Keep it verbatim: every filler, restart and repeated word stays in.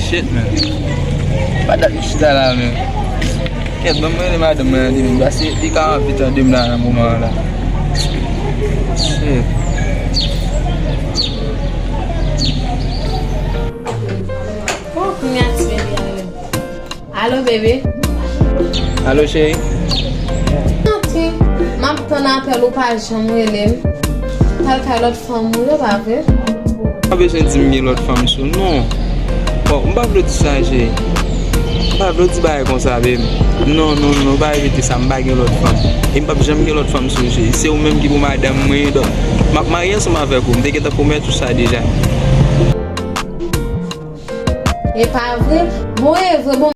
Shit, man. Pa dat m chita la, men. Kèt, ban m rele madanm mwen an demen, paske li ka anvi tande m la nan moman an la. Shit. Oh, kounye a ti bebe a rele m. Alo, bebe. Alo, cheri. Santi, m ap tann apèl ou pa janm rele m. Tal kay lòt fanm ou yo, pa vre? Pa bezwen di m gen lòt fanm sou, non. Bon, m pa vle w di sa, cheri. M pa vle w di bagay konsa, babe. Non, non, non, pa repete sa, m pa gen lòt fanm. E m p ap janm gen lòt fanm sou, cheri. Se ou menm ki pou madanm mwen, donk, m ap marye ansanm avèk ou. M te gentan pwomèt ou sa deja. E pa vre? Bon, e vre, bon.